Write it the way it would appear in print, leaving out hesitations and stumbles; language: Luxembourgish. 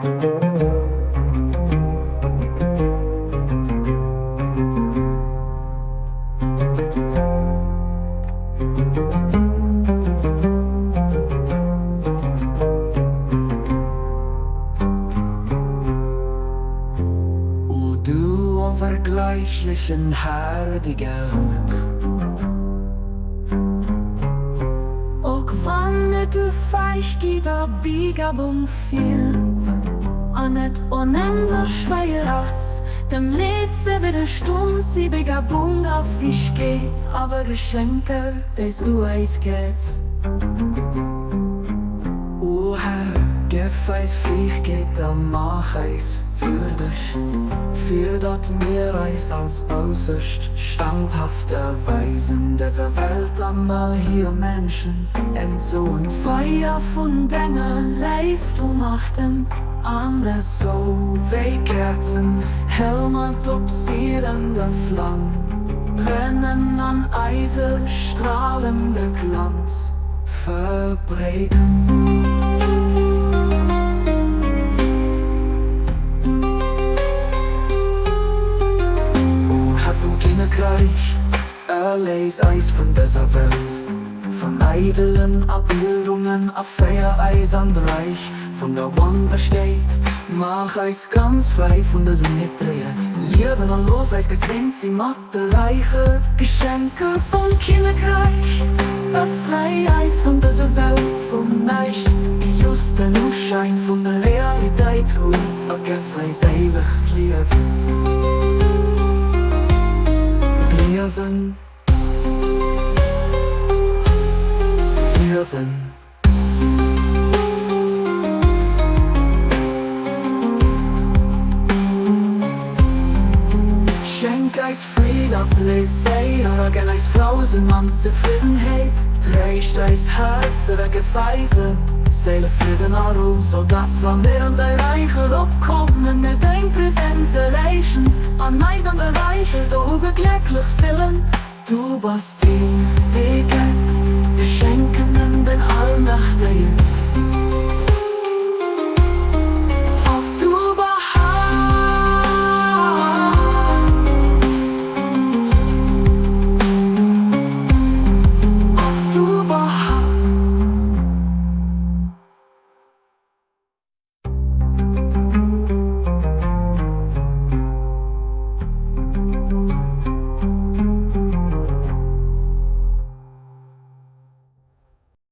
O du onvergleichlichen Heiliger Gott. Och wann et u Feichkeet a Begabung feelt, an et onendlech schwéier ass, dem Leed ze widderstoen, si Begabung a Fäegkeet awer Geschenker, déi s du eis gëss. O Här, gëff eis Fäegkeet a maach eis würdeg, fir datt mir eis als äusserst standhaft erweisen, dëser Welt an all hir Menschen entsoen. D'Feier vun denger Léift umachten an esou wéi Käerzen hell mat opsiidender Flam brennen an eise stralende Glanz verbreeden. O Här vum Kinnekräich, erléis eis vun dëser Welt, vun eidelen Abildungen a féier eis an d'Räich vun der Wonderschéit. Maach eis ganz fräi vun dësem niddrege Liewen a looss eis geséint si mat De räiche Geschenker vum Kinnekräich befrei eis vun dëser Welt vum Näischt, déi just den Uschäin vun der Realitéit huet, a gëff eis éiwegt Liewen. Liewen. Liewen. Schenk eis Freed a Pleséier a gënn eis Flausen an Zefriddenheet. Tréischt eis Häerzer a gëff eise Séile Fridden a Rou, sou datt, wa mir an däi Räich eropkommen, mir deng Presenz erreechen an eis an de Räicher douewe glécklech fillen. Du bass deen, dee gëtt, de Schenken en den Allmächtegen.